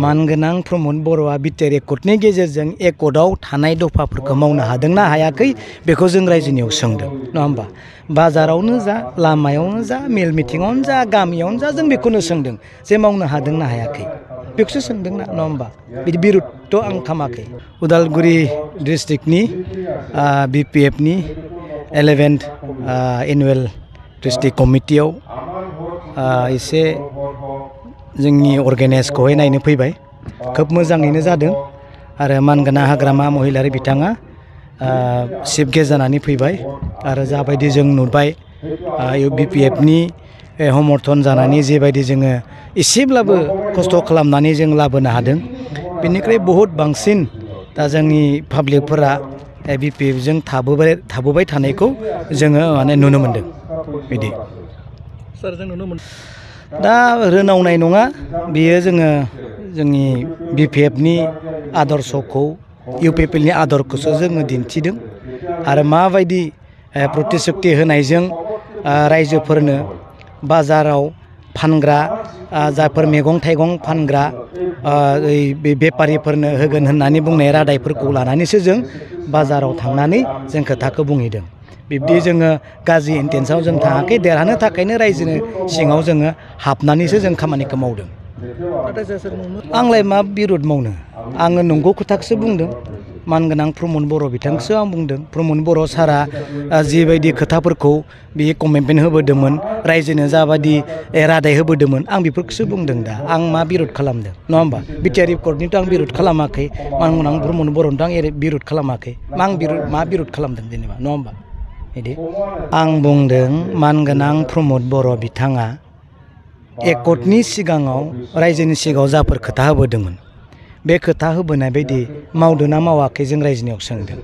मानगोनां प्रमद बर'आ बिटिआर एकर्डनि गेजेरजों एकर्डआव थानाय दफाफोरखौ मावनो हादोंना हायाखै बेखौ जों रायजोनियाव सोंदों नङा होमबा बाजारावनो जा लामायावनो जा मेल मिटिङावनो जा गामियावनो जा जों बेखौनो सोंदों जे मावनो हादोंना हायाखै बेखौसो सोंदोंना नङा होमबा बिदि बिरुद्ध' आं खालामाखै उदालगुरि डिस्ट्रिक्टनि बिपिएफनि 11th एनुवेल डिस्ट्रिक्ट कमिटियाव एसे जोंनि अर्गेनाइजखौहाय नायनो फैबाय खोब मोजाङैनो जादों आरो मानगोनां हाग्रामा महिलारि बिथाङा चिफ गेस्ट जानानै फैबाय आरो जाबायदि जों नुबाय बिपिएफनि समर्थन जानानै जेबायदि जोङो एसेब्लाबो खस्थ' खालामनानै जों लाबोनो हादों बेनिख्रुइ बहुद बांसिन दा जोंनि पाब्लिकफोरा बिपिएफजों थाबोबाय थानायखौ जोङो माने नुनो मोन्दों बिदि सार जों नुनो मोन दा रोनावनाय नङा बियो जोङो जोंनि बिपिएफनि आदर्शखौ इउपिपिएलनि आदर्शखौसो जोङो दिन्थिदों आरो माबायदि प्रतिश्रुति होनायजों रायजोफोरनो बाजाराव फानग्रा जायफोर मैगं थाइगं फानग्रा बेफारिफोरनो होगोन होननानै बुंनाय रादायफोरखौ लानानैसो जों बाजाराव थांनानै जों खोथाखौ बुंहैदों बिब्दि जोङो गाज्रि इन्टेन्सनाव जों थाङाखै देरहानो थाखायनो रायजोनि सिङाव जोङो हाबनानैसो जों खामानिखौ मावदों आंलाय मा बिरोध मावनो आङो नंगौ खोथाखौसो बुंदों मानगोनां प्रमद बर' बिथांखौसो आं बुंदों प्रमद बर' सारा जिबायदि खोथाफोरखौ बियो कमिटमेन्ट होबोदोंमोन रायजोनो जाबायदि रादाय होबोदोंमोन आं बेफोरखौसो बुंदों दा आं मा बिरोध खालामदों नङा होमबा बिटिआर एकर्डनिथ' आं बिरोध खालामाखै मानगोनां प्रमद बर'निथ' आं बिरोध खालामाखै मा बिरोध खालामदों जेनेबा नङा होमबा बिदि आं बुंदों मानगोनां प्रमद बर' बिथाङा एकर्डनि सिगाङाव रायजोनि सिगाङाव जाफोर खोथा होबोदोंमोन बे खोथा होबोनाय बायदि मावदोंना मावाखै जों रायजोनियाव सोंदों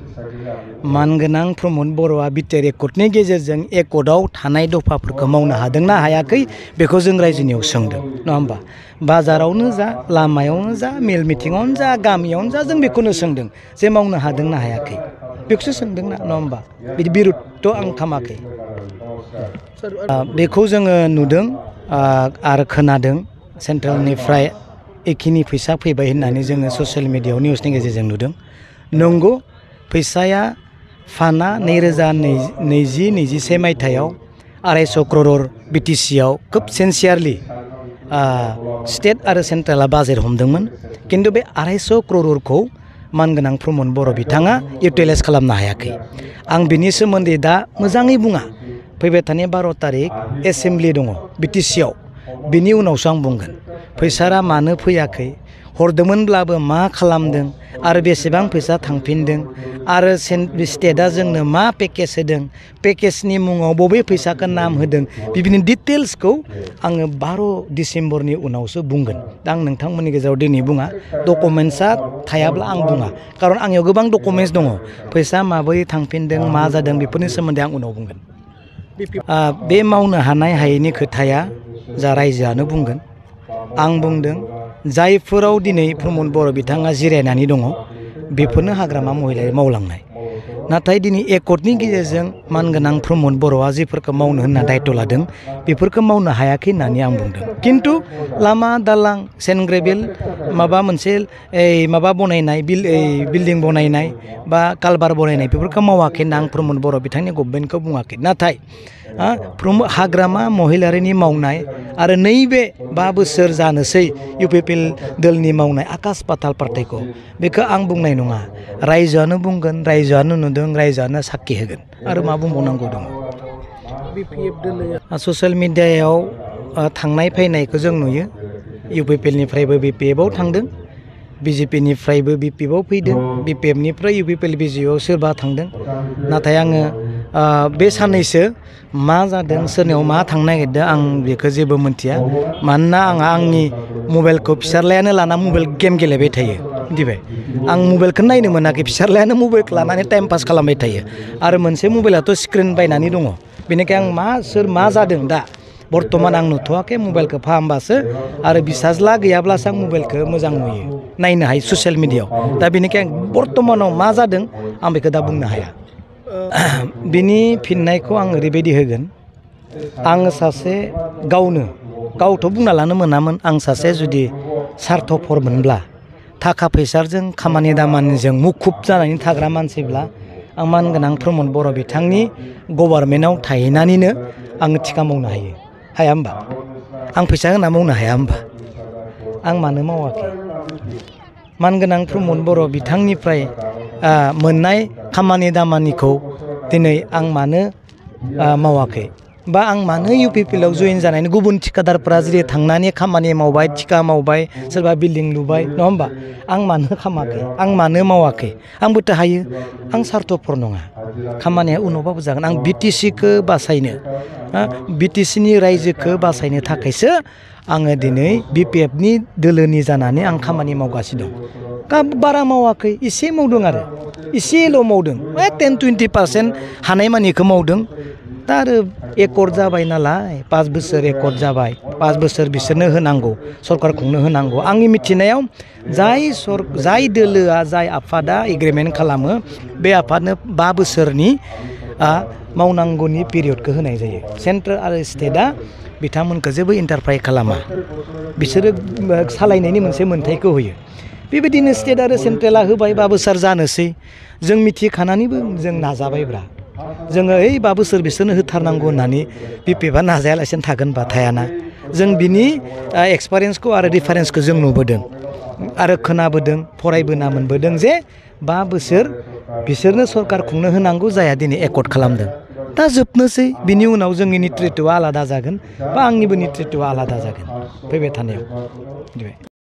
मानगोनां प्रमद बर'आ बिटिआर एकर्डनि गेजेरजों एकर्डआव थानाय दफाफोरखौ मावनो हादोंना हायाखै बेखौ जों रायजोनियाव सोंदों नङा होमबा बाजारावनो जा लामायावनो जा मेल मिटिङावनो जा गामियावनो जा जों बेखौनो सोंदों जे मावनो हादोंना हायाखै बेखौसो सोंदोंना नङा होमबा बिदि बिरुद्ध' आं खालामाखै बेखौ जोङो नुदों आरो खोनादों सेन्ट्रेलनिफ्राय एखिनि फैसा फैबाय होननानै जोङो ससियेल मिडियायाव निउसनि गेजेरजों नुदों नंगौ फैसाया फान्डआ 2020-21 मायथाइयाव 250 crore बिटिसिआव खोब सिनसियारलि स्टेट आरो सेन्ट्रेला बाजेट हमदोंमोन खिन्थु बे 250 crore मानगोनां प्रमद बर' बिथाङा इउटिलाइज खालामनो हायाखै आं बिनि सोमोन्दै दा मोजाङै बुङा फैबाय थानाय 12 तारिख एसेमब्लि दङ बिटिसिआव बिनि उनावसो आं बुंगोन फैसाया मानो फैयाखै हरदोंमोनब्लाबो मा खालामदों आरो बेसेबां फैसा थांफिनदों आरो स्टेटआ जोंनो मा पेकेज होदों पेकेजनि मुङाव बबे फैसाखौ नाम होदों बिदिनो डिटेल्सखौ आङो 12 डिसेम्बरनि उनावसो बुंगोन दा आं नोंथांमोननि गेजेराव दिनै बुङा डकुमेन्टसा थायाब्ला आं बुङा खारन आंनियाव गोबां डकुमेन्टस दङ फैसा माबोरै थांफिनदों मा जादों बेफोरनि सोमोन्दै आं उनाव बुंगोन बे मावनो हानाय हायैनि खोथाया जा रायजोआनो बुंगोन आं बुंदों जायफोराव दिनै प्रमद बर' बिथाङा जिरायनानै दङ बेफोरनो हाग्रामा महिलारि मावलांनाय नाथाय दिनै एकर्डनि गेजेरजों मानगोनां प्रमद बर'आ जिफोरखौ मावनो होनना दायित्व लादों बेफोरखौ मावनो हायाखै होननानै आं बुंदों खिन्थु लामा दालां सेन्ट ग्रेभेल माबा मोनसे माबा बनायनाय बिल्डिं बनायनाय बा कालभार बनायनाय बेफोरखौ मावाखै होनना आं प्रमद बर' बिथांनि गभर्नमेन्टखौ बुङाखै नाथाय हाग्रामा महिलारिनि मावनाय आरो नैबे 5 बोसोर जानोसै इउपिपिएल दोलनि मावनाय आकाश पाताल पार्थिखौ बेखौ आं बुंनाय नङा रायजोआनो बुंगोन रायजोआनो नुदों रायजोआनो साखि होगोन आरो मा बुंबावनांगौ दङ ससियेल मिडियायाव थांनाय फैनायखौ जों नुयो इउपिपिएलनिफ्रायबो बिपिएफआव थांदों बिजेपिनिफ्रायबो बिपिएफआव फैदों बिपिएफनिफ्राय इउपिपिएल बिजेपिआव सोरबा थांदों नाथाय आङो बे साननैसो मा जादों सोरनियाव मा थांनो नागिरदों आं बेखौ जेबो मोनथिया मानोना आंहा आंनि मबाइलखौ फिसाज्लायानो लाना मबाइल गेम गेलेबाय थायो मिथिबाय आं मबाइलखौ नायनो मोनाखै फिसाज्लायानो मबाइलखौ लानानै टाइम पास खालामबाय थायो आरो मोनसे मबाइलाथ' स्क्रिन बायनानै दङ बेनिखायनो आं सोर मा जादों दा बर्तमान आं नुथ'वाखै मबाइलखौ फाहामबासो आरो फिसाज्ला गैयाब्लासो आं मबाइलखौ मोजां नुयो नायनो हायो ससियेल मिडियायाव दा बेनिखायनो बर्तमानाव मा जादों आं बेखौ दा बुंनो हाया बिनि फिननायखौ आं ओरैबायदि होगोन आङो सासे गावथ' बुंना लानो मोनामोन आं सासे जुदि सार्थफरमोनब्ला थाखा फैसाजों खामानि दामानिजों मुखुब जानानै थाग्रा मानसिब्ला आं मानगोनां प्रमद बर' बिथांनि गभर्नमेन्टआव थाहैनानैनो आङो थिखा मावनो हाया होमबा आं फैसा होना मावनो हाया होमबा आं मानो मावाखै मानगोनां प्रमद बर' बिथांनिफ्राय मोननाय खामानि दामानिखौ दिनै आं मानो मावाखै बा आं मानो UPPL आव जइन जानायनि गुबुन थिखादारफोरा जेरै थांनानै खामानि मावबाय थिखा मावबाय सोरबा बिल्डिं लुबाय नङा होमबा आं मानो खामाखै आं मानो मावाखै आंबोथ' हायो आं सार्थफर नङा खामानिया उनावबाबो जागोन आं BTCखौ बासायनो BTCनि रायजोखौ बासायनो थाखायसो आङो दिनै BPFनि दोलोनि जानानै आं खामानि मावगासिनो दं बारा मावाखै एसे मावदों आरो एसेल' मावदों 10-20% हानायमानिखौ मावदों दा आरो एकर्ड जाबाय नालाय 5 बोसोर एकर्ड जाबाय 5 बोसोर बिसोरनो होनांगौ सरकारखौनो होनांगौ आंनि मिथिनायाव जाय दोलोआ जाय आफादा एग्रिमेन्ट खालामो बे आफादनो 5 बोसोरनि मावनांगौनि पिरियडखौ होनाय जायो सेन्ट्रेल आरो स्टेटआ बिथांमोनखौ जेबो इन्टारफाय खालामा बिसोरो सालायनायनि मोनसे मोन्थायखौ होयो बेबायदिनो स्टेट आरो सेन्ट्रेला होबाय 5 बोसोर जानोसै जों मिथिखानानैबो जों नाजाबायब्रा जोङो 5 बोसोर बिसोरनो होथारनांगौ होननानै BPFआ नाजायालासिनो थागोनबा थायाना जों बिनि एक्सपिरियेन्सखौ आरो डिफारेन्सखौ जों नुबोदों आरो खोनाबोदों फरायबोना मोनबोदों जे 5 बोसोर बिसोरनो सरकार खुंनो होनांगौ जाया दिनै एकर्ड खालामदों दा जोबनोसै बिनि उनाव जोंनि नेतृत्वआ आलादा जागोन बा आंनिबो नेतृत्वआ आलादा जागोन फैबाय थानायाव